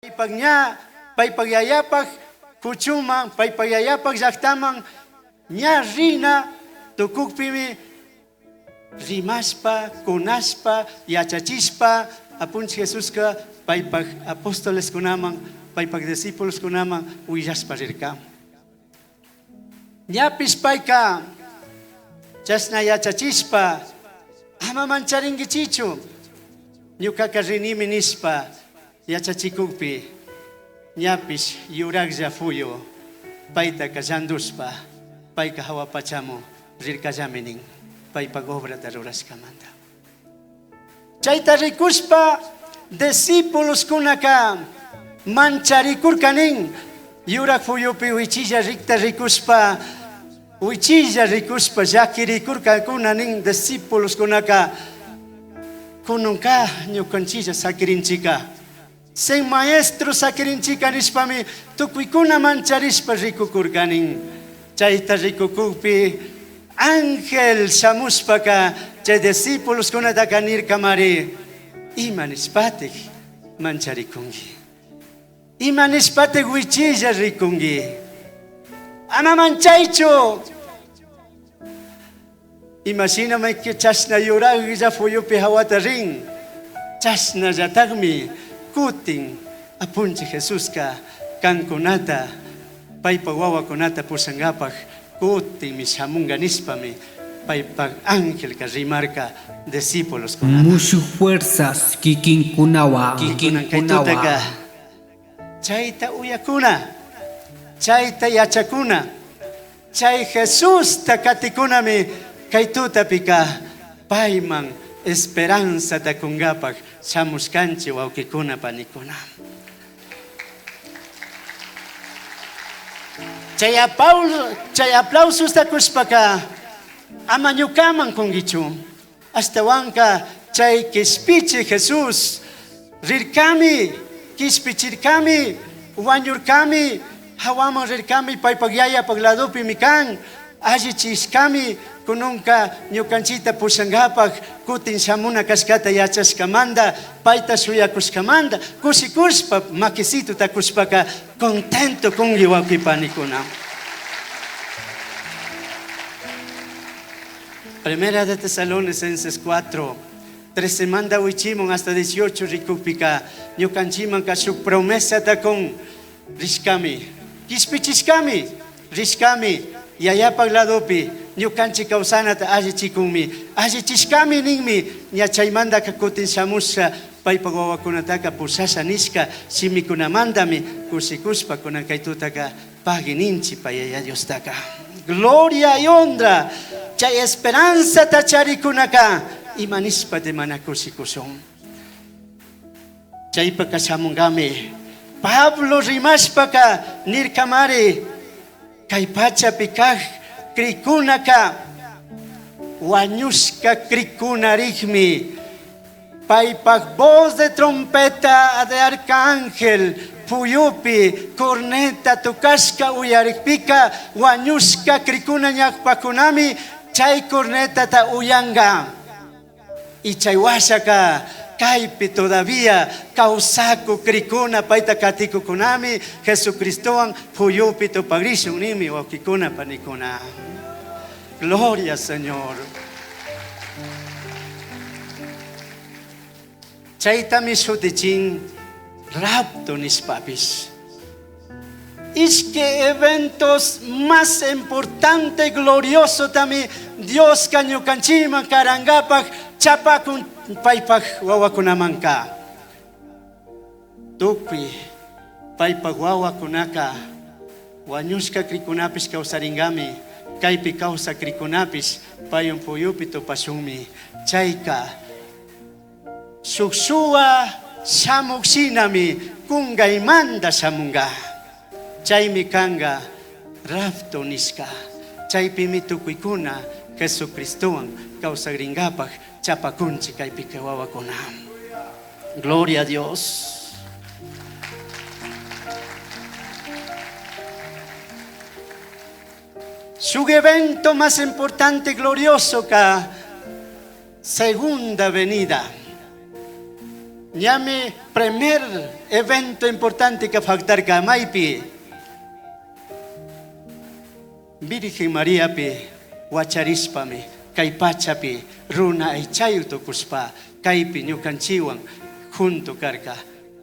Paipac ña, paipac yayapac cuchuman, paipac yayapac llactaman ña rina tucucpimi, rimashpa, cunashpa, yachachishpa, Apunchic Jesusca paipac apostolescunaman, paipac discipuloscunaman huillashpa rirca. Ñapish paica chashna yachachishpa, Ama mancharinguichichu, ñucaca rinimi nishpa yachachicujpi, ñapish yurajlla fuyu paitaca llandushpa, paica jahua pachamu rircallami nin, paipac obrata rurashcamanta. Chaita ricushpa discipuloscunaca mancharicurca nin, yuraj fuyupi huichilla ricta ricushpa, huichilla ricushpa llaquiricurcacuna nin discipuloscunaca, cununca ñucanchilla saquirinchica. Sin maestro saquirinchica nishpami tucuicuna mancharishpa ricucurca nin. Chaita ricucujpi ángel shamushpaca chai discipuloscunataca nircamari, Ima nishpataj mancharicungui? Ima nishpataj huichilla ricungui? Ama manchaichu! Ima shinami chashna yurajlla fuyupi jahuata rin, chashnallatajmi cutin Apunchij Jesusca cancunata, paipaj huahuacunata pushangapaj cutinmi shamunga nishpami paipaj angelca rimarca discipuloscunaman. Mushuj fuerzas kikinkunawan. Cunan cai tutaca chaita uyacuna, chaita yachacuna. Chai Jesusta caticunami cai tutapica paiman esperanzata cungapaj shamushcanchi huauquicuna panicuna. Chai chai aplausosta cushpaca ama ñucaman cunguichu. Ashtahuanca chai quishpichi Jesús rircami, quishpichircami, huañurcami, jahuaman rircami, paipac Yayapac ladopimi can, allichishcami, cununca ñucanchicta pushangapac cutin shamuna cashcata yachashcamanda, paita shuyacushcamanda, cushicushpa maquisitota cushpaca contento cungui huauqui panicuna. Primera de Tesalonicenses 4, 13manda huichimun hasta 18 ricujpica ñucanchimanca shuj promesata cun rishcami, quishpichishcami, rishcami, Yayapac ladopi ñucanchi causanata allichicunmi, allichishcami ninmi, ña chaimandaca cutin shamusha paipac huahuacunataca pushasha nishca shimicunamandami cushicushpa cunan cai tutaca Pagui ninchi pai Yaya Diostaca. Gloria y honra chai esperanzata charicunaca ima nishpati mana cushicushun? Chaipaca shamungami. Pablo rimashpaca nircamari, cai pachapi caj cricunaca huañushca cricunarijmi. Paipaj voz de trompeta de arcángel puyupi corneta tocashca uyarijpica huañushca cricuna ñajpacunami chai cornetata uyanga. Y chai huashaca caipi todavía causacu cricuna paita caticucunami Jesucristohuan puyupi tupagrishun ninmi huauquicuna panicuna. Gloria Señor. Chaitami shutichin rapto nishpapish. Ishqui eventos más importante gloriosotami Diosca ñucanchikman carangapaj chapacun paipaj huahuacunamanca. Tucui paipac huahuacunaca huañushca cricunapish causaringami, caipi causac cricunapish paihuan puyupi tupashunmi. Chaica shuc shuhua shamuc shinami cungaimanda shamunga. Chaimi canga rapto nishca. Chaipimi tucuicuna Jesucristohuan causagringapac chapacunchic caipica huahuacuna. Gloria a Dios. Shuj evento más importante, glorioso ca segunda venida. Ñami primer evento importanteca pajtarca maipi. Virgen Mariapi huacharishpami cai pachapi runa aichayu tucushpa caipi ñucanchihuan junto carca.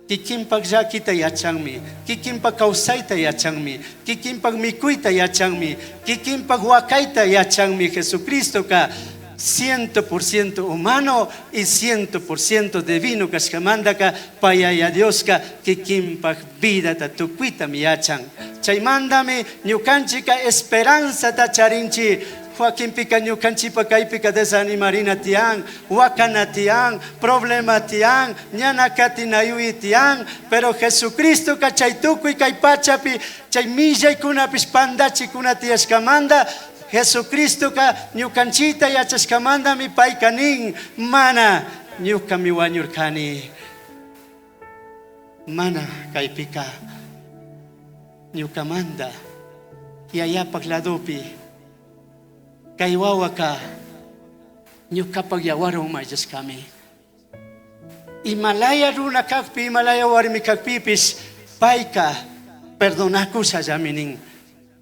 Kikinpak llaquita yachanmi, kikinpak causaita yachanmi, kikinpak micuita yachanmi, kikinpak huacaita yachanmi. Jesucristoca 100% humano y 100% divino cashcamandaca pay Yaya Diosca kikinpak vidata tucuitami yachan. Chaimandami ñucanchica esperanzata charinchi. Huaquinpica ñucanchipa caipica desanimarina tiyan, huacana tiyan, problema tiyan, ñana catinayui tiyan, pero Jesucristoca chay tucui cay pachapi, chay millaycunapish pandachicuna tiyashcamanda, Jesucristoca ñucanchita yachashcamandami paica nin, mana ñucami huañurcani. Mana caipica ñucamanda Yayapac ladopi cai huahuaca ñucapac yahuarwan maillashcami. Imalaya runa cajpi, imalaya huarmi cajpipish paica perdonacushallami nin.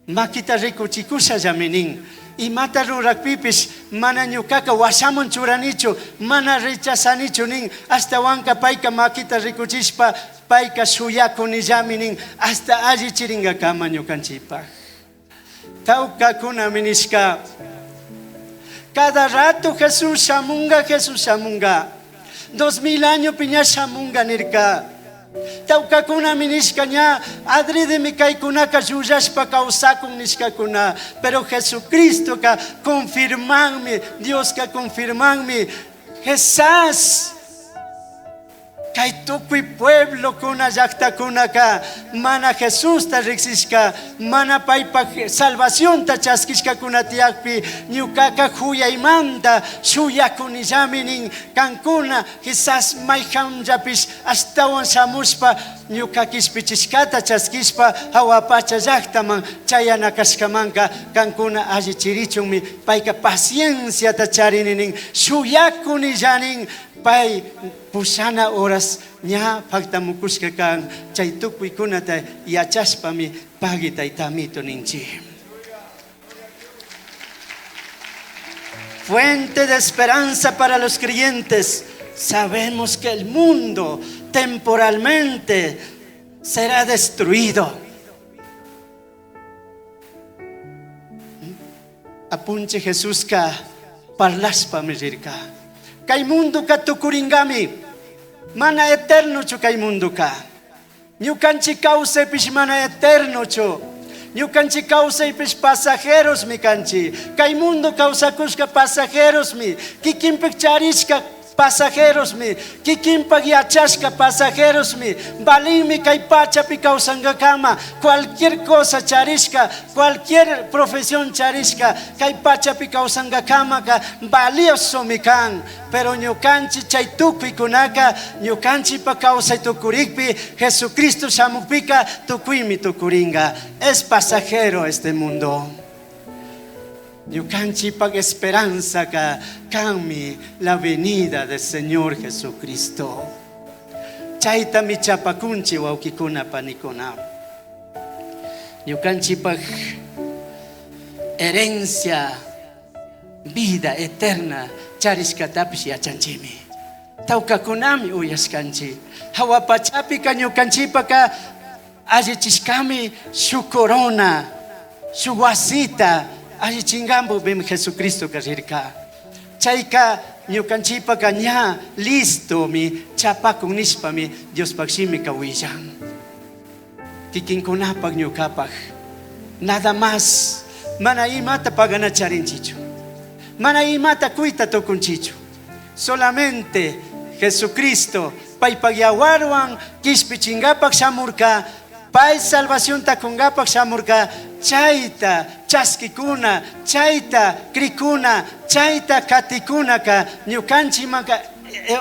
Maquita ricuchicushallami nin. Imata rurajpipish mana ñucaca huashaman churanichu, mana rechazanichu nin. Ashtahuanca paica maquita ricuchishpa paica shuyacunillami nin hasta allichiringacama ñucanchipaj. Taucacunami nishca, Cada rato Jesús shamunga, Jesús shamunga. 2000 añopi ña shamunga nirca. Taucacunami nishca ña adredemi caicunaca llullashpa causacun nishcacuna. Pero Jesucristoca confirmanmi, Diosca confirmanmi, Jesás Cai tucui pueblocuna, llactacunaca mana Jesusta rijsishca, mana paipaj salvacionta chasquishcacuna tiyajpi, ñucaca juyaimanta shuyacunillami nin. Cancuna quizás maijanllapish ashtahuan shamushpa ñuca quishpichishcata chasquishpa jahua pacha llactaman chayana cashcamanca cancuna allichirichunmi paica pacienciata charini nin, shuyacunilla nin. Pai pushana horas ña pajtamucushca can, chai tucuicunata yachashpami pagui Taita Amito ninchi. Fuente de esperanza para los creyentes. Sabemos que el mundo temporalmente será destruido. Apunchij Jesusca parlashpami rirca. Cai mundoca tucuringami, mana eternochu cai mundoca. Ñucanchij causaipish mana eternochu. Ñucanchij causaipish pasajerosmi canchij. Cai mundo causacushca pasajerosmi. Quiquinpic charishca pasajerosmi, kikinpak yachashka pasajerosmi, valinmi kay pachapi kawsangakama, cualquier cosa charishka, cualquier profesión charishka, kay pachapi kawsangakamaka valiosomi kan. Pero ñukanchik chay tukuykunaka ñukanchikpa kawsay tukurikpi, Jesucristo shamukpika tukuymi tukuringa. Es pasajero este mundo. Ñucanchipac esperanzaca canmi la venida del Señor Jesucristo. Chaitami chapacunchi huauquicuna panicuna. Ñucanchipac herencia vida eterna charishcatapish yachanchimi. Taucacunami uyashcanchi. Jahua pachapica ñucanchipaca Allichishcami shuc corona, shuc huasita allichingambujpimi Jesucristoca rirca. Chaica ñucanchicpaca ña listomi chapacun nishpami Diospaj Shimica huillan. Quiquincunapaj ñucapaj nada más mana imata pagana charinchichu. Mana imata cuita tucunchichu. Solamente Jesucristo paipaj yahuarhuan quishpichingapaj shamurca, pai salvacionta cungapaj shamurca, chaita chasquicuna, chaita cricuna, chaita caticunaca ñucanchijmanca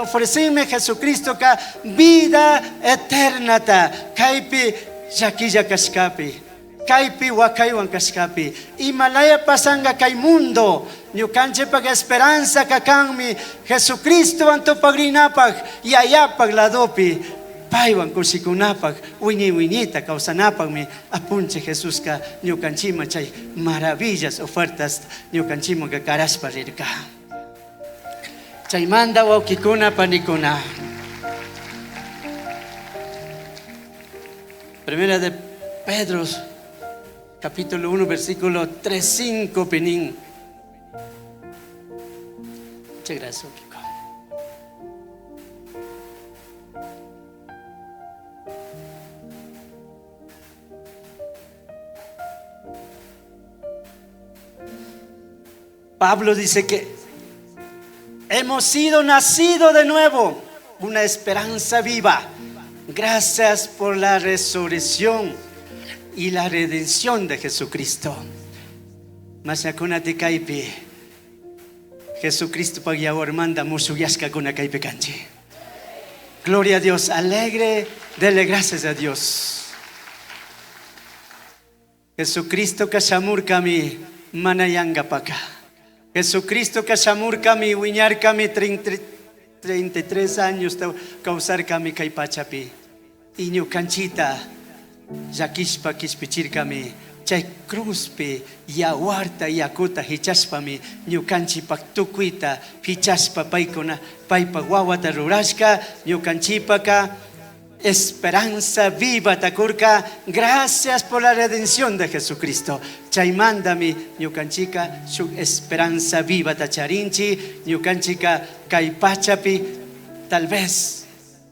ofrecinmi Jesucristoca vida eternata caipi llaquilla cashcapi. Caipi huacaihuan cashcapi, ima laya pasanga cai mundo? Ñucanchipaj esperanzaca canmi Jesucristohuan tupagrinapaj Yayapaj ladopi paihuan cushicunapaj huiñai huiñaita causanapajmi Apunchij Jesusca ñucanchiman chay maravillas ofertas ñucanchimanca carashpa rirca. Chaimanta huauquicuna panicuna. Primera de Pedro capítulo 1 versículo 3 5 pinin. Muchas gracias, Kiko. Pablo dice que hemos sido nacido de nuevo, una esperanza viva, gracias por la resurrección y la redención de Jesucristo. Mashacunati caipi, Jesucristo yawarmanta mushuyashcacuna caipi canchi. Gloria a Dios, alegre, dele gracias a Dios. Jesucristoca shamurcami mana yangapaca. Jesucristoca shamurcami huiñarcami 33 años causarcami cai pachapi. Y ñucanchita llaquishpa quishpichircami chai cruzpi yahuarta yacuta jichashpami ñucanchipac tucuita jichashpa paicuna paipac huahuata rurashca ñucanchipaca esperanza viva curca, gracias por la redención de Jesucristo. Chaimandami ñucanchica shuk esperanza viva charinchi, ñucanchica cai pachapi, tal vez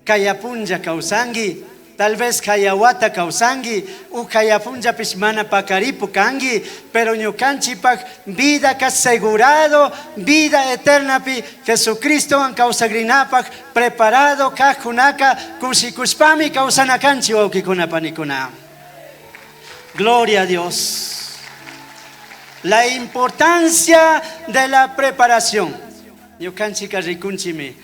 caya punlla causangui, tal vez caya wata causangui, u caya punllapish mana pacaripu cangui, pero ñucanchipac vida ka asegurado, vida eternapi, Jesucristowan causagrinapaj preparado kajkunaka kushikushpami causanakanchi wawkikuna panikuna. Gloria a Dios. La importancia de la preparación. Ñukanchika rikunchimi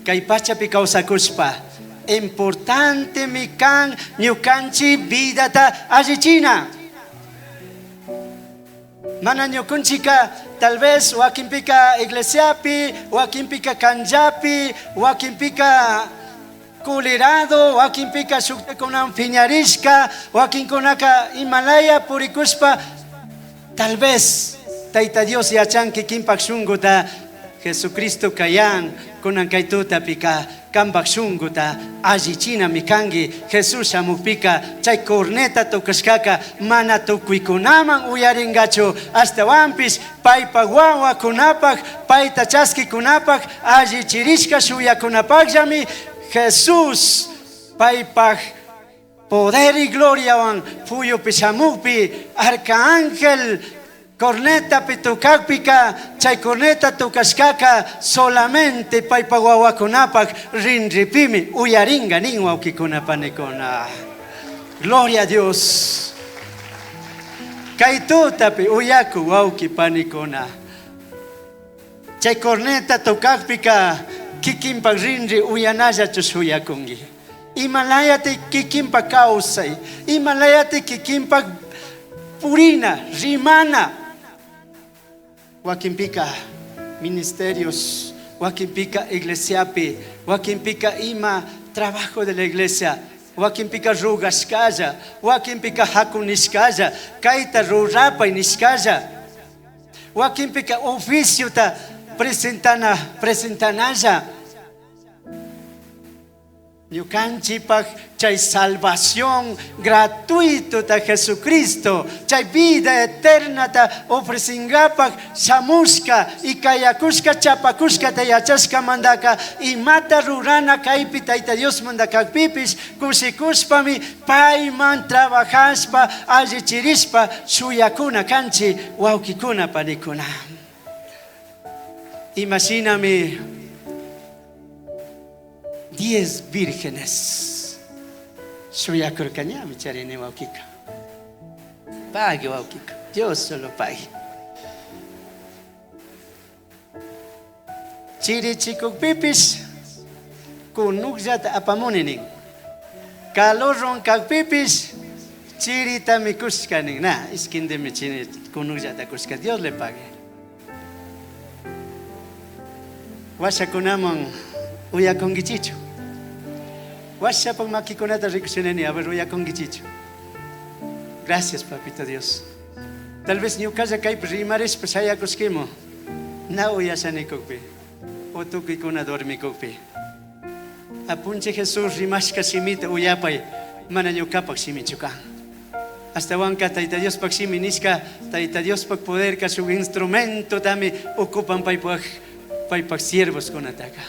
kay pachapi kawsakushpa importantemi kan ñukanchik vidata allichina. Mana ñukunchika tal vez wakinpika iglesiapi, wakinpika canllapi, wakinpika culirado, wakinpika shuktakunawan piñarishka, wakinkunaka imalaya purikushpa, tal vez Tayta Dios yachan kikinpak shunkuta Jesucristo kayan kunan kay tutapika kampak shunkuta allichinami kanki Jesús shamukpika chay corneta tocashkaka mana tukuykunaman uyaringachu ashtawanpish paypak wawakunapak payta chaskikunapak allichirishka shuyakunapakllami Jesús paypak poder y gloriawan puyupi shamukpi arcángel cornetapi tocakpika chay corneta tocashkaka solamente paypak wawakunapak rinripimi uyaringa nin wawkikuna panikuna. Gloria a Dios. Kay tutapi uyaku wawki panikuna. Chay corneta tocakpika kikinpak rinri uyanallachu shuyakunki. Imalayati kikinpak kawsay, imalayati kikinpak purina, rimana. Wakinpika ministerios, wakinpika iglesiapi, wakinpika ima trabajo de la iglesia, wakinpika rugashkalla, wakinpika hakunishkalla, kayta rurapay nishkalla, wakinpika oficiota presentana, presentanalla. Ñukanchipaj chay salvación gratuito ta Jesucristo, chay vida eterna ta ofrecingapaj shamushka y kayakushka chapakushka ta yachashka mandaka imata rurana kaypi Tayta Dios mandakakpipis kushikushpami payman trabajashpa allichirishpa shuyakuna kanchi wawkikuna panikuna. Imashinami 10 vírgenes shuyakurkañami charini wawkika. Pague wawkika, Dios solo pague. Chirichikukpipis kunukllata apamuni nin. Calorron kakpipis chirita mikushka nin. Na, ishkindimi chiri kunukllata kushka. Dios le pague. Washakunaman uyakunkichichu? Washapak makikunata rikuchinani, a ver, uyakunkichichu? Gracias, papito Dios. Tal vez ñucalla kaypi rimarishpa shayakushkimu, na uyashanikukpi, o tukuykuna dormikukpi. Apunchij Jesús rimashka shimita uyapay, mana ñukapak shimichu kan. Ashtahuanca Taita Diospak shimi nishka Taita Diospak poderca shuk instrumentotami ocupan paipak paipak siervoscunataca.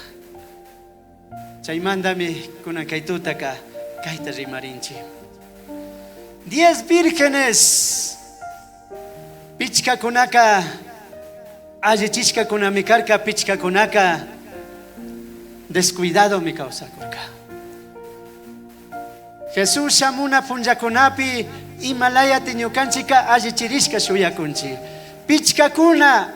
Chaimantami kunan kay tutaka kayta rimarinchik. Diez vírgenes pichcacunaca allichishcacunami carca, pichcacunaca descuidadomi causacurca. Jesús shamuna punllacunapi ima layati ñucanchica allichirishca shuyacunchi. Pichcacuna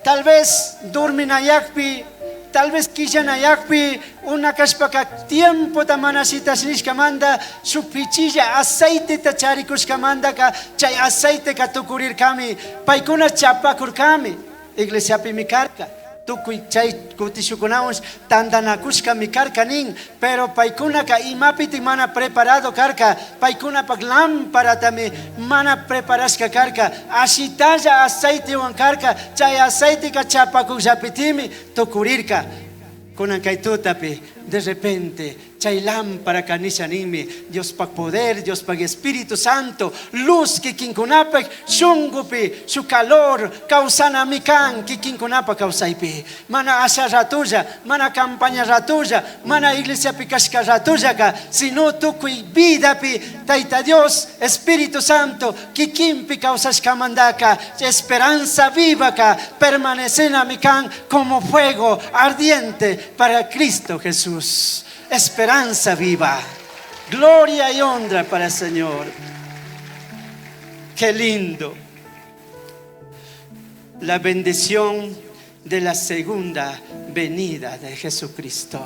tal vez dorminayacpi, tal vez quillanayacpi, una cashpaca tiempota mana shitashishcamanta shuk pichilla aceiteta charicushcamantaca chay aceiteca tucurircami, paicuna chapacurcami, iglesiapimi carca. Tucui chay cutishucunahuan tandanacushcami carca nin, pero paicunaca imapiti mana preparado carca, paicunapac lámparatami mana preparashca carca, ashitalla aceitehuan carca, chay aceiteca chapacujllapitimi tucurirca. Kunan kay tutapi, de repente, chay lámpara nisha ninmi, Diospak poder, Diospak Espíritu Santo, luz kikinkunapak shungupi, su calor kawsanami kan kikinkunapak kawsaypi. Mana asha ratulla, mana campaña ratulla, mana iglesiapi kashka ratullaka, sino tukuy vidapi, Tayta Dios, Espíritu Santo, kikinpi kawsashkamantaka, esperanza vivaka, permanecenami kan como fuego ardiente para Cristo Jesús. Esperanza viva. Gloria y honra para el Señor. Qué lindo. La bendición de la segunda venida de Jesucristo.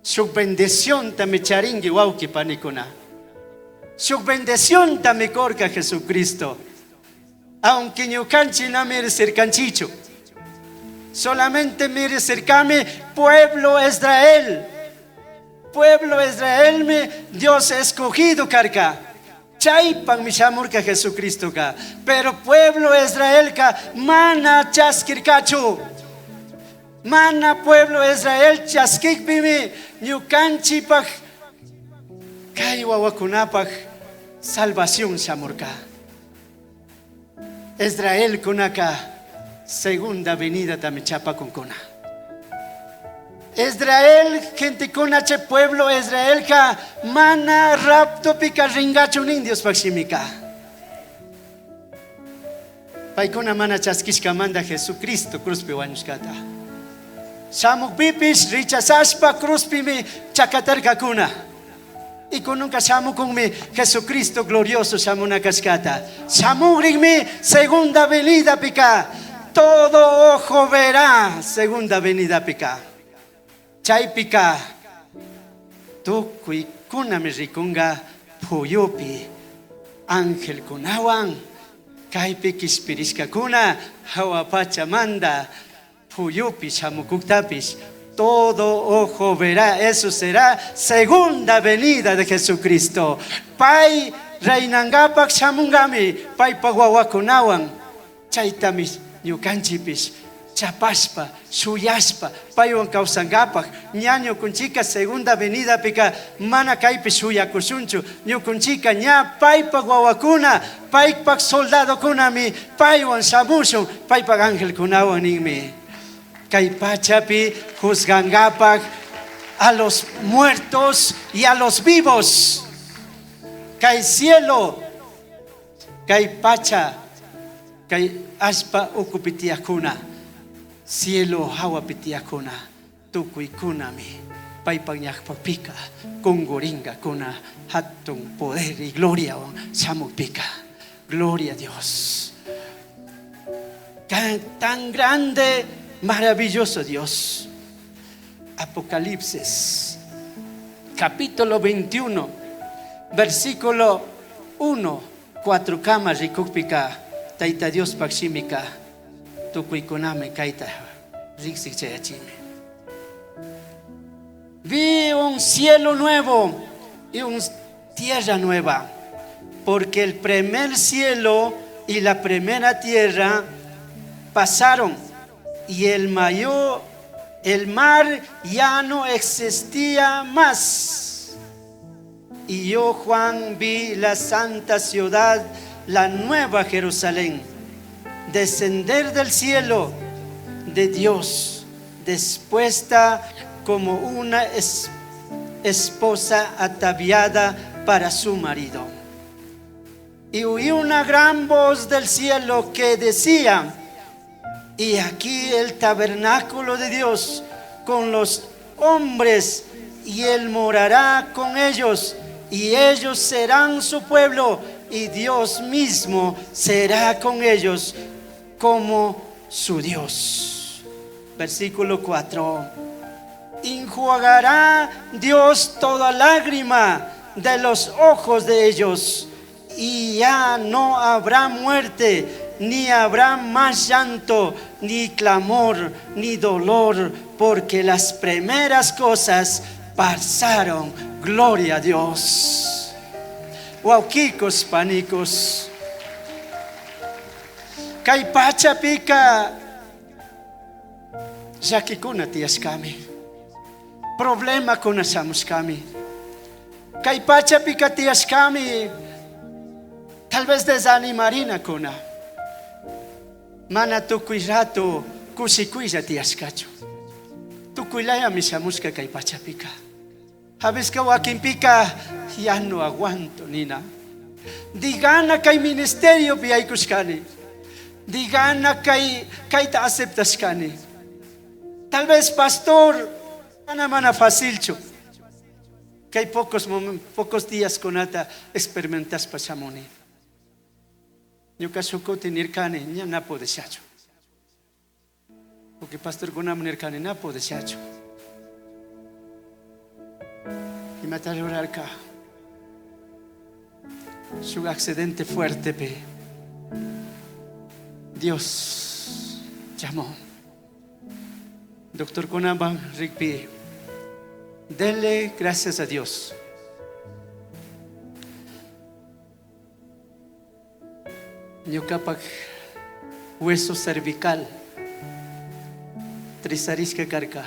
Shuk bendiciontami charingui wauki panicuna. Shuk bendiciontami curca Jesucristo. Aunque ñucanchi na merecercanchichu. Solamente merecercami pueblo Israel. Pueblo Israel mi Dios escogido carca. Chaypajmi shamurca Jesucristoca. Pero pueblo Israelca mana chasquircachu. Mana pueblo Israel chasquicpimi ñucanchipaj kay wawakunapaj salvación shamurca. Israelcunaca segunda venidatami chapacuncuna. Israel gentecuna che pueblo Israelca mana raptopica ringachu nin Diospaj shimica. Paicuna mana chasquishcamanta Jesucristo cruzpi huañushcata. Shamukpipish rechazashpa cruzpimi chacatarcacuna. Y kununka shamukunmi Jesucristo glorioso shamuna cashcata. Shamugrinmi segunda venida pica. Todo ojo verá segunda venida pica. Chaypica tucuicunami ricunga puyupi angelcunahuan kaypi quishpirishcacuna jahua pachamanda puyupi shamucujtapish todo ojo verá. Eso será segunda venida de Jesucristo. Pay reinangapak shamungami paypak wawakunawan chaytami ñukanchipish chapashpa shuyashpa paywan kawsangapak ña ñukunchika segunda venidapika mana kaypi shuyakushunchu ñukunchika ña paypak wawakuna paypak soldadokunami paywan shamushun paypak angelkunawan ninmi kay pachapi juzgangapak a los muertos y a los vivos kay cielo kay pacha kay allpa ukupi tiyakuna cielo hawapi tiyakuna tukuykunami paypak ñawpapika kunguringakuna hatun poder y gloriawan shamukpika. Gloria a Dios. Tan grande, maravilloso Dios. Apocalipsis, capítulo 21, versículo 1, 4 kama rikukpika, Tayta Diospaj shimika, tukuykunami kayta. Rijsij chayachimi. Vi un cielo nuevo y un tierra nueva, porque el primer cielo y la primera tierra pasaron y el mayor el mar ya no existía más. Y yo, Juan, vi la santa ciudad, la nueva Jerusalén, descender del cielo de Dios, dispuesta como una esposa ataviada para su marido. Y oí una gran voz del cielo que decía, y aquí el tabernáculo de Dios con los hombres, y él morará con ellos, y ellos serán su pueblo, y Dios mismo será con ellos como su Dios. Versículo 4. Enjuagará Dios toda lágrima de los ojos de ellos, y ya no habrá muerte, ni habrá más llanto, ni clamor, ni dolor, porque las primeras cosas pasaron. Gloria a Dios. Huauquicos, panicos. Cai pachapica llaquicuna tiyashcami. Problemacuna shamushcami. Cai pachapica tiyashcami. Tal vez desanimarinacuna. Mana tucui rato cushicuilla tiyashcachu. Tucuilayami shamushca cai pachapica. A veces wakinpika ya no aguanto nina. Digana kay ministerio yaykushkani. Digana kay kayta aceptashkani. Tal vez pastor mana mana facilchu. Kay pocos pocos días kunata experimentashpa shamuni. Ñuka shuk kuti nirkani ña na pudishachu. Porque pastorkunaman nirkani na pudishachu. Imata rurarka. Shuk accidente fuerte pe. Dios llamó. Doctorkunaman rikpi. Dele gracias a Dios. Ñukapak hueso cervical trisarishka karka.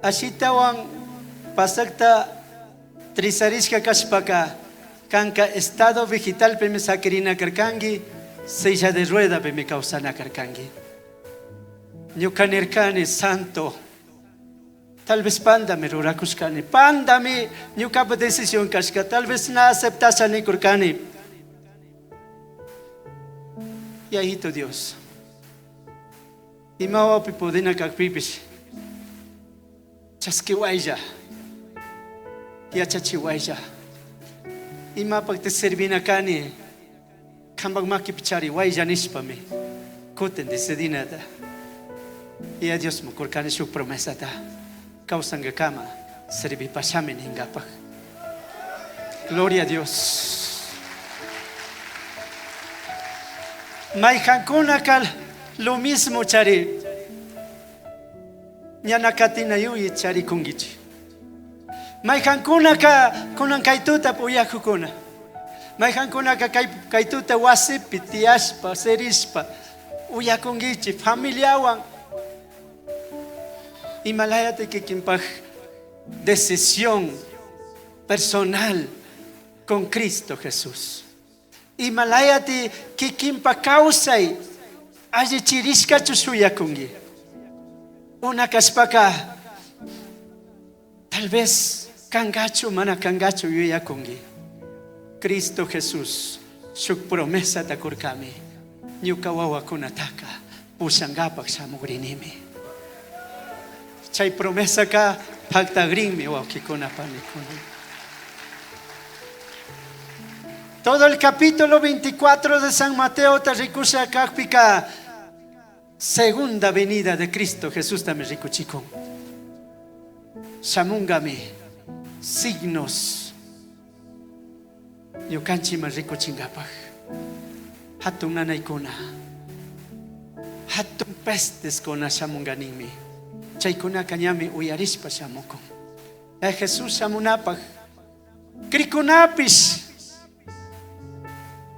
Ashitawan pasakta trisarishka kashpaka kanka estado vegetal pimi sakirina karkangi, silla de rueda pimi kawsana karkangi. Ñuka nirkani santo, tal vez pandami rurakushkani, pandami ñukapa decisión kashka, tal vez na aceptasha nikurkani. Yayito Dios. Imawapi pudina kakpipish. Chaskiwaylla. Yachachiwaylla. Imapak te servina kani. Kampak makipi chariwaylla nishpami. Kutin decidinata. Y a Dios kurkani shuk promesata. Kawsangakama servipashami ningapak. Gloria a Dios. Maijankunaka lo mismo chari. Ñana katina yuyi chari kungichi. Maijankunaka kunan kaytuta puyakukuna. Maijankunaka kaytuta wasipi tiyashpa, serishpa, uyakungichi, familiawan. Imalayata kikinpaj decisión personal con Cristo Jesús. Imalayati kikinpa kawsay allichirishkachu shuyakunki. Una kashpaka tal vez kangachu mana kangachu yuyakunki. Cristo Jesús shuk promesata kurkami. Ñuka wawakunataka pushangapak shamugrinimi. Chay promesaka paktagrinmi wawkikuna panikuna. Todo el capítulo 24 de San Mateo ta rikusha kakpika segunda venida de Cristo Jesús tami rikuchikun. Shamungami signos ñukanchikman rikuchingapak. Hatun nanaykuna, hatun Pestescuna shamunga ninmi. Chaicunaca ñami uyarishpa shamucun. Jesús shamunapaj cricunapish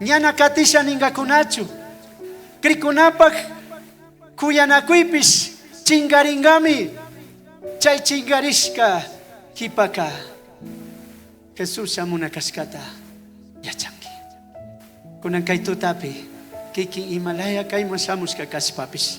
ñana catisha ningacunachu. Cricunapaj cuyanacuipish chingaringami. Chai chingarishca jipaca Jesús shamuna cashcata yachangui. Cunan cai tutapi kikin imalaya caiman shamushca cashpapish,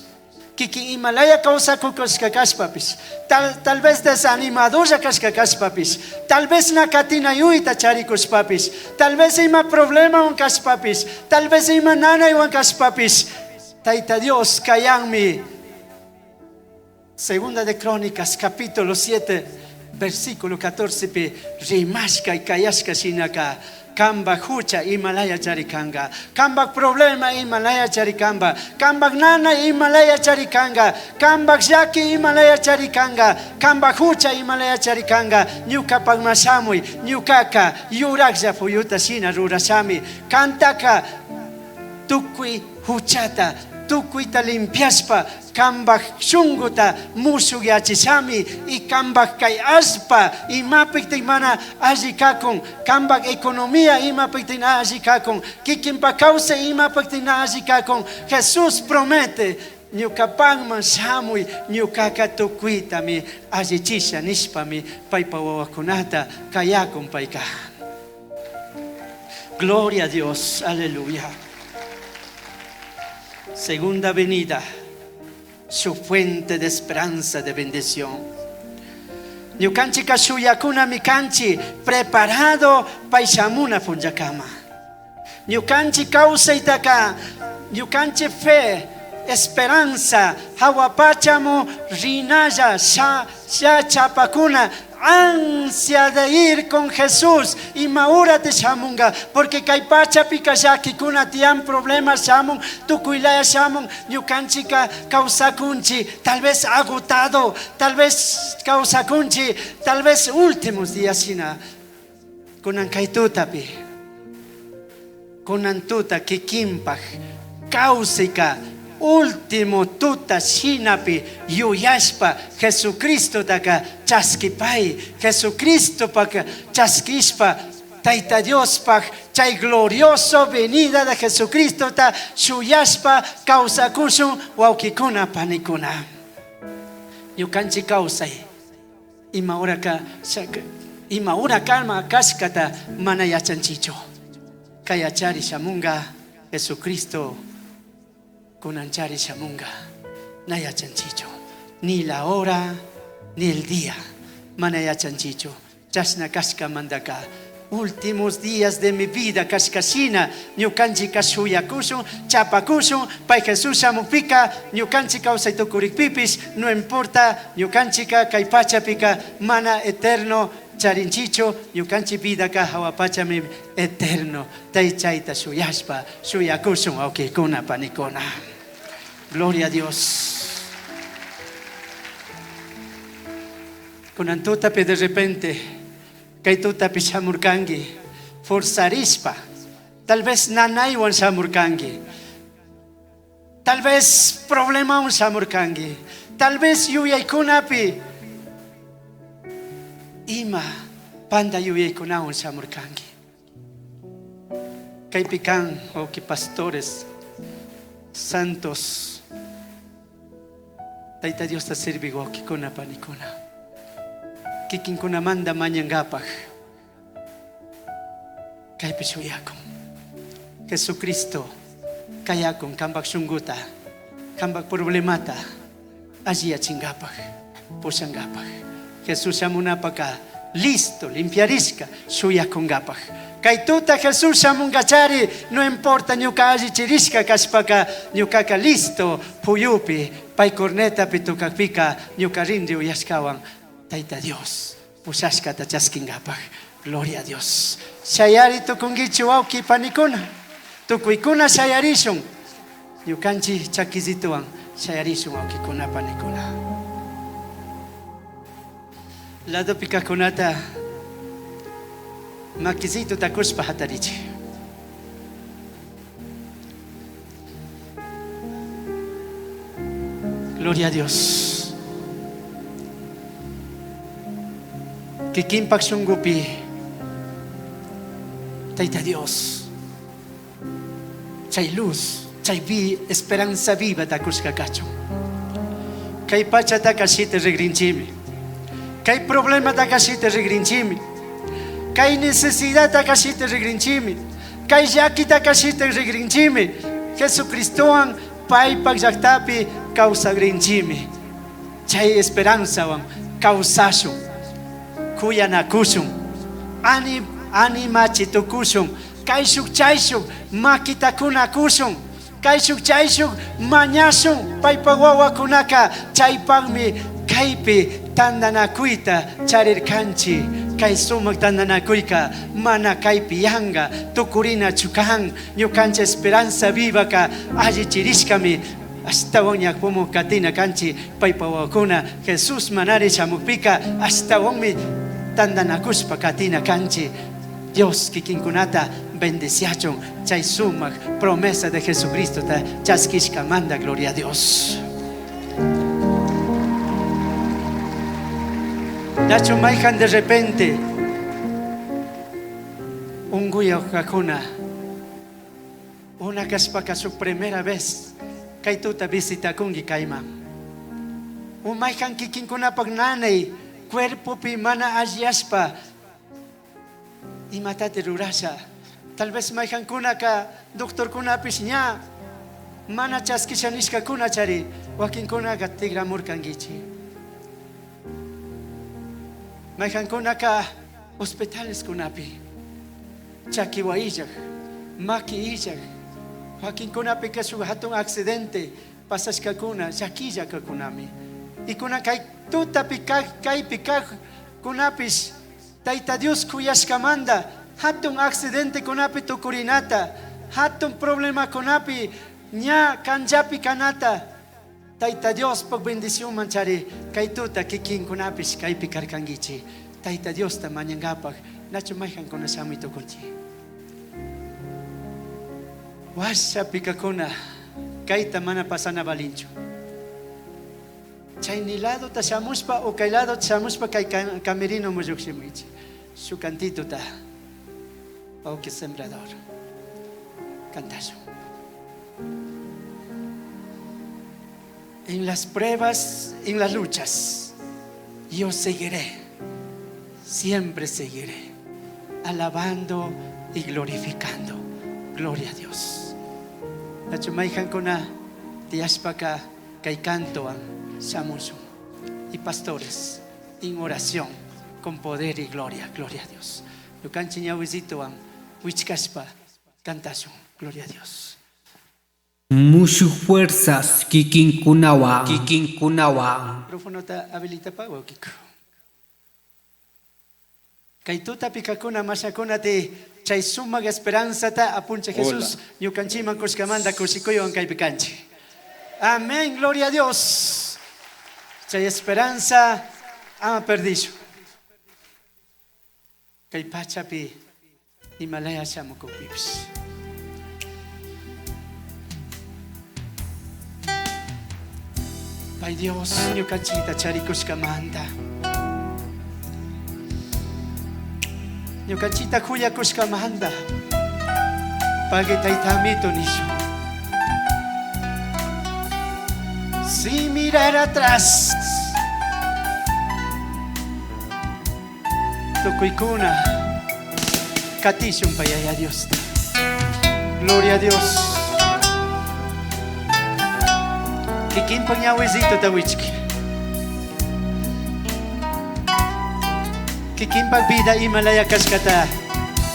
kikin imalaya causacushca cashpapish, tal, tal vez desanimadolla cashca cashpapish, tal vez na catinayuita charicushpapish, tal vez ima problemawan cashpapish, tal vez ima nanaywan cashpapish, Taita Dios cayanmi. Segunda de Crónicas, capítulo 7, versículo 14 pi rimashca y cayashca shinaca cambaj jucha imalaya charicanga, cambaj problema imalaya charicamba, cambaj nana imalaya charicanga, cambaj llaqui imalaya charicanga, cambaj jucha imalaya charicanga, ñucapajman shamui, ñucaca yurajlla puyuta shina rurashami, cantaca tucui juchata, tucuita limpiashpa cambaj shunguta mushugyachishami y cambaj cai allpa imapiktik mana alli kakun, cambaj economía imapiktik na alli kakun, kikinpa kawsay imapiktik na alli kakun. Jesús promete, ñucapajman shamuy, ñucaca tucuitami allichisha nishpami paypa wawakunata kayakun payka. Gloria a Dios, aleluya. Segunda venida, su fuente de esperanza, de bendición. Ñukanchika shuyakuna kanchi preparado pay shamuna punllakama. Ñukanchik kawsaytaka, ñukanchik fe, esperanza, jahua pachamu rinalla sha, sha chapakuna, ansia de ir con Jesús, ima hora te shamunga, porque kay pachapika llakikuna tiyan problemas shamun, tukuylaya shamun, ñukanchika kawsakunchi, tal vez agotado, tal vez kawsakunchi, tal vez últimos días shina, kunan kay tutapi, kunan tuta kikinpaj kawsayka último tuta shinapi yuyashpa Jesucristotaka chaskipay, Jesucristopaka chaskishpa Tayta Diospaj chay glorioso venida de Jesucristota shuyashpa kawsakushun wawkikuna panikuna. Ñukanchik kawsay ima horaka ima hora kama kashkata mana yachanchichu. Kayachari shamunga Jesucristo kunanchari shamunga na yachanchichu. Ni la hora ni el día mana yachanchichu. Chashna kashkamantaka últimos días de mi vida kashkashina ñukanchika shuyakushun chapakushun pay Jesús shamukpika ñukanchik kawsay tukurikpipish no importa ñukanchika kay pachapika mana eterno charinchichu ñukanchik vidaka hawa pachami eterno tay chayta shuyashpa shuyakushun wawkikuna panikuna. Gloria a Dios. Kunan tutapi de repente kay tutapi shamurkanki forzarishpa, tal vez nanaywan shamurkanki, tal vez problemawan shamurkanki, tal vez yuyaykunapi ima panda yuyaykunawan shamurkanki. Kaypi kan wawki pastores santos Tayta Diosta sirvik wawkikuna panikuna kikinkunamanta mañankapaj kaypi shuyakun Jesucristo kayakun kampak shunkuta kampak problemata alliyachinkapaj pushankapaj Jesús shamunapaka listo limpiarishka shuyakunkapaj kay tuta Jesús shamunkachari no importa ñuka allichirishka kashpaka ñukaka listo puyupi pay cornetapi tukakpika ñuka rinri uyashkawan Tayta Dios pushashkata chaskinkapaj. Gloria a Dios. Shayari tukunkichu wawki panikuna, tukuykuna shayarishun ñukanchik chakisituwan shayarishun wawkikuna panikuna. Ladopi kajkunata makisito takushpa hatarichik. Gloria a Dios. Kikinpak shungupi Tayta Dios chay luz, chay vi esperanza vivata cushca cachun. Cai pachataca shita rigrinchimi. Cai problemataca shita rigrinchimi. Cai necesidadtaca shita rigrinchimi. Cai llaquitaca shita rigrinchimi. Jesucristohuan paipac llactapi causagrinchimi. Chay esperanzahuan causashun, cuyanacushun, ani animachi tucushun, caishuc chaishuc maquita cunacushun, caishuc chaishuc mañashun. Paipac huahuacunaca chaipacmi caipi tandanacuita charircanchic. Cai sumac tandanacuica mana caipi yanga tucurinachu can. Ñucanchic esperanza vivaca allichirishcami. Ashtahuan ñapumu catina canchi paipa huahuacuna Jesús manari shamucpica ashtahuanmi tandanacushpa catina canchi. Dios quiquincunata bendeciachun chai sumac promesa de Jesucristota chasquishcamanda. Gloria a Dios. Nachu maijan de repente unguyaucacuna Una cashpaca shuj primera vez cai tuta visitacungui caiman. O maijan quiquincunapac nanai cuerpopi mana alliyashpa imatati rurasha. Tal vez maijancunaca doctorcunapish ña mana chasquisha nishcacuna chari huaquincunaca tigramurcanguichi. Maijancunaca hospitalescunapi chaquihua illaj, maqui illaj, huaquincunapica shuj jatun accidente pasashcacuna llaquilla cacunami. Y cunan cai tutapi caj, caipi cajcunapish Taita Dios cuyashcamanda jatun accidentecunapi tucurinata, jatun problemacunapi ña canllapi canata, Taita Diospaj bendicionman chari cai tuta quiquincunapish caipi carcanguichi. Taita Diosta mañangapaj nachu maijancuna shamui tucunchi. Huasha picacuna caita mana pasana valinchu. Chayni ladota shamushpa o cai ladota shamushpa cai camerinoman llujshimuichi. Shuc cantitota Wauqui Sembrador cantashun. En las pruebas, en las luchas, yo seguiré, siempre seguiré, alabando y glorificando. Gloria a Dios. Nachu maijancuna tiyashpaca cay cantowan shamushun. Y pastores, en oración, con poder y gloria. Gloria a Dios. Ñucanchik ñahuisitowan huichcashpa cantashun. Gloria a Dios. Mushuj fuerzas kikinkunawan. Kikinkunawan. Microfonota habilitapa wawkiku. Kay tutapi kakuna mashakunati chay sumak esperanzata Apunchik Jesús ñukanchikman kushkamanta kushikuywan kaypi kanchik. Amén, gloria a Dios. Chay esperanza ama perdishun. Kay pachapi imalaya shamukupipish. Pai Dios ñucanchikta charikushkamanta, ñucanchikta juyakushkamanta, pagui Tayta Amito nishun. Sin mirar atrás. Tucuicuna catishun pay Yaya Diosta. Gloria a Dios. Kikinpa ñahuisitota wichki. Kikinpa vida ima laya cashcata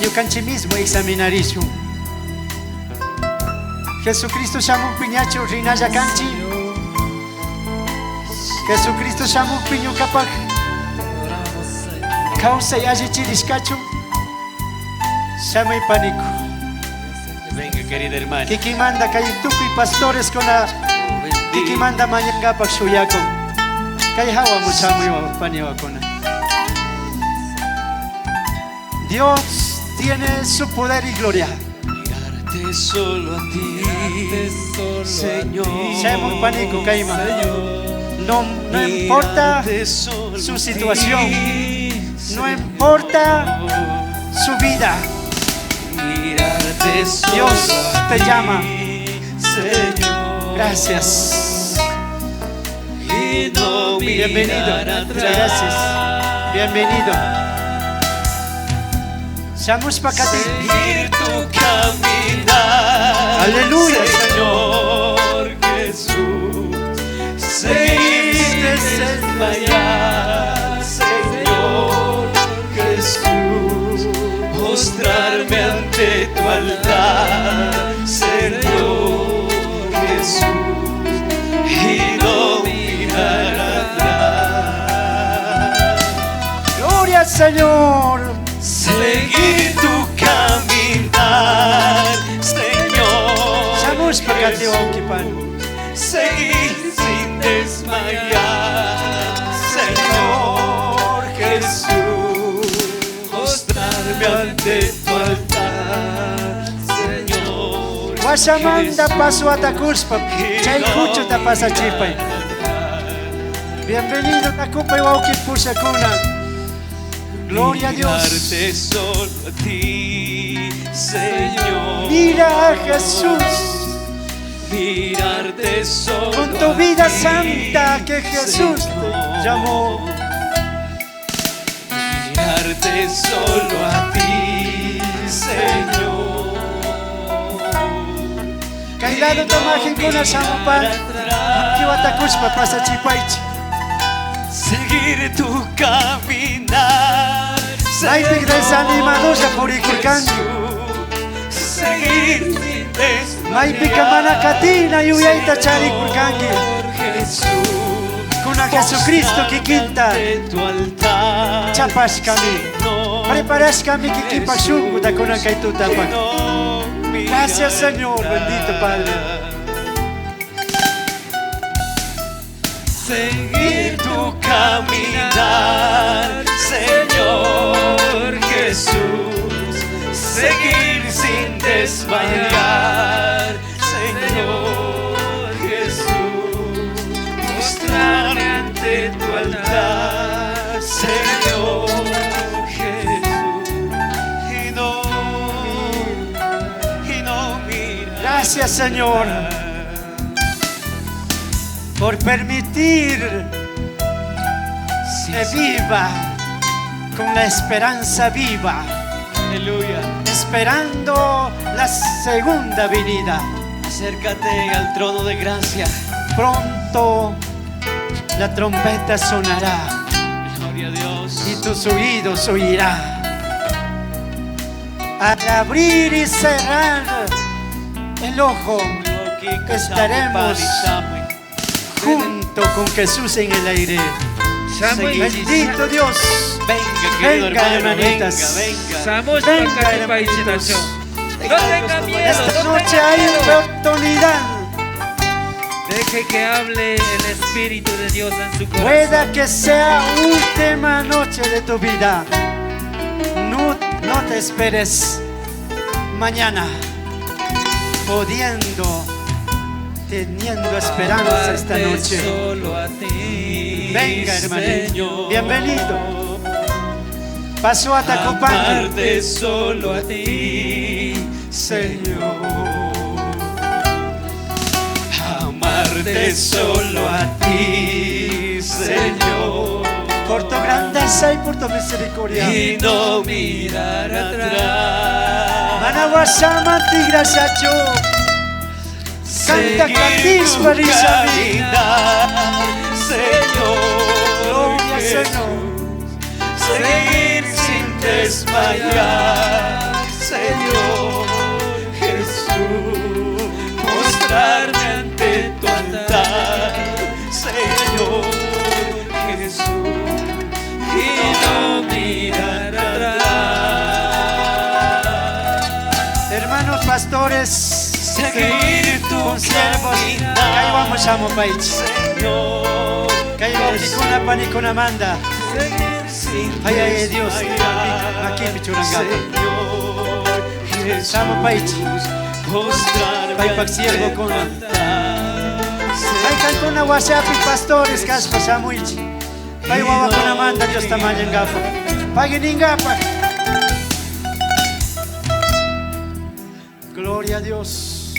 ñucanchi mismo examinarishun. Jesucristo shamukpi ñachu rinalla canchi. Jesucristo shamukpi ñucapac Causai allichirishcachu shamui panicu. Venga, querida hermana. Kikinmanda kay tukuy pastorescuna kikinmanda mañangapak shuyakun. Kay hawamu shamuy paniwakuna. Dios tiene su poder y gloria. Mirarte solo a ti, Señor. Shamuy paniku kayman. No, no importa Mirarte solo su a situación. ti, No importa su vida. Mirarte solo Dios a te ti, llama. Señor. Gracias. Y no Bienvenido. mirar Muchas atrás. gracias. Bienvenido. Shamushpa kati. Seguir tu caminar. Aleluya, Señor Jesús. Seguir sin desmayar, Señor Jesús. Postrarme ante tu altar, Señor Jesús. Y no mirar atrás. Gloria al Señor. Seguir tu caminar, Señor. Shamushpa kati wawqi pani. Seguir sin desmayar, Señor Jesús. Postrarme ante tu altar, Señor. Washamanta Jesús. paswata kushpa chay kuchuta pasachipay. Bienvenido Takupay wawqi pushakuna. Gloria a Dios. Mirarte solo a ti, Señor. Mira a Jesús Mirarte solo con tu vida a ti, santa que Jesús te Señor. llamó. Mirarte solo a ti, Señor. Kay lado tamajinkuna shamupan. Kiwatakushpa pasachipaychik. Seguir tu caminar. Maypik desanimadolla purikurkanki. Jesús. Seguir sin desmayar. Maypika mana katina yuyayta charikurkanki. Jesús. Kuna Jesucristo kikinta Ante tu altar, chapashkami. Señor Preparashkami kikinpak shunkuta kunan kay tutapak. Jesús, no Gracias, Señor, mirar bendito Padre. Seguir tu caminar, Señor Jesús. Seguir sin desmayar, Señor Jesús. Mostrarme ante tu altar, Señor Jesús. Y no mirar. Gracias, Señor, por permitir que viva con la esperanza viva, Aleluya. esperando la segunda venida. Acércate al trono de gracia. Pronto la trompeta sonará Gloria a Dios. y tus oídos oirá. Al abrir y cerrar el ojo, estaremos junto con Jesús en el aire. Shamuy. Bendito Dios. Venga, querido Venga, hermano, hermanitas. venga, venga. Shamushpa Venga, katipaychik hermanitos. No tenga miedo, Esta no noche tenga hay miedo. oportunidad. Deje que hable el Espíritu de Dios en su corazón. Pueda que sea última noche de tu vida. No, no te esperes mañana, pudiendo, teniendo esperanza esta Amarte noche. Solo a ti, Venga, hermanito. Señor. Bienvenido. Pasó a Tacopán. Amarte solo a ti, Señor. Amarte solo a ti, Señor. Por tu grandeza y por tu misericordia. Y no mirar atrás. Mana washaman tigrashachu. Canta Seguir katispa tu rishami. caminar, Señor. Gloria, Señor. Seguir sin desmayar, Señor Jesús. Mostrarme ante tu altar, Señor Jesús. Y no mirar atrás. Hermanos pastores, Seguir tu consiervos, caminar, kaywan shamupaychik. Señor Kay wawqikuna panikunamanta. Sin Ay, ay, Dios, desmayar, makipi churankapa. Señor Jesús, Shamupaychik. Postrarme Paypak ante siervokuna. tu altar, Maykankuna washapi pastores kashpa shamuychik. Pay wawakunamanta Diosta mañankapak. Pagui ninkapak. Gloria a Dios.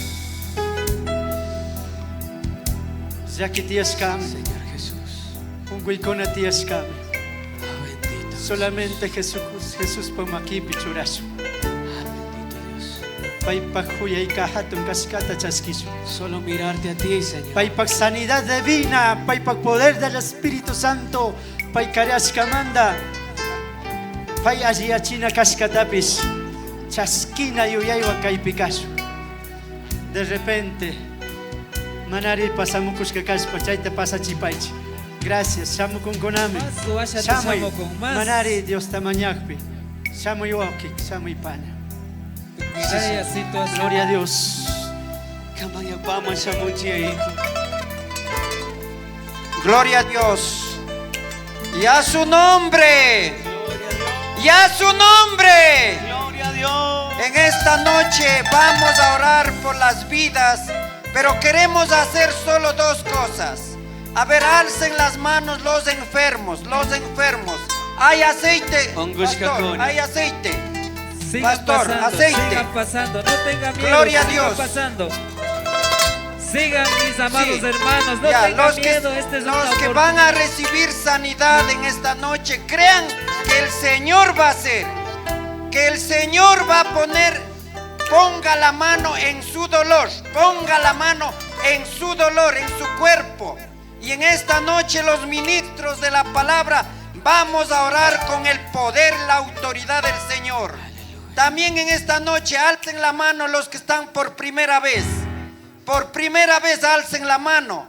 Llaki tiyashkami. Señor Jesús. Unkuykuna tiyashkami. Ah, bendito. Solamente Jesús, Jesuspa makipi churashun. Ah, bendito Dios. Paypak huyayka hatun kashkata chaskishun. Solo mirarte a ti, Señor. Paypak sanidad divina, paypak poder del Espíritu Santo, pay karashkamanta, pay alliyachina kashkatapish, chaskina yuyaywan kaypi kashun. De repente, manari pasamukushka kashpa, chayta pasachipaychik. Gracias, shamukunkunami. Mas washata Shamuy, shamukun, mas. manari Diosta mañakpi. Shamuy wawqi, shamuy pana. Miraya situación. Gloria a Dios. Kamayapama shamunchi, Gloria a Dios. Y a su nombre. Y a su nombre. Gloria a Dios. En esta noche vamos a orar por las vidas, pero queremos hacer solo dos cosas. A ver, alcen las manos los enfermos, los enfermos. Hay aceite, Ongushka pastor, koni. hay aceite. Sigan Pastor, pasando, aceite. sigan pasando, no tengan miedo, Gloria a sigan Dios. pasando. Sigan mis amados Sí. hermanos, no Ya, tengan los que, miedo, esta es los una que van a oportunidad. recibir sanidad en esta noche, crean que el Señor va a hacer, que el Señor va a poner, ponga la mano en su dolor, ponga la mano en su dolor, en su cuerpo. Y en esta noche los ministros de la palabra vamos a orar con el poder, la autoridad del Señor. También en esta noche alcen la mano los que están por primera vez. Por primera vez alcen la mano.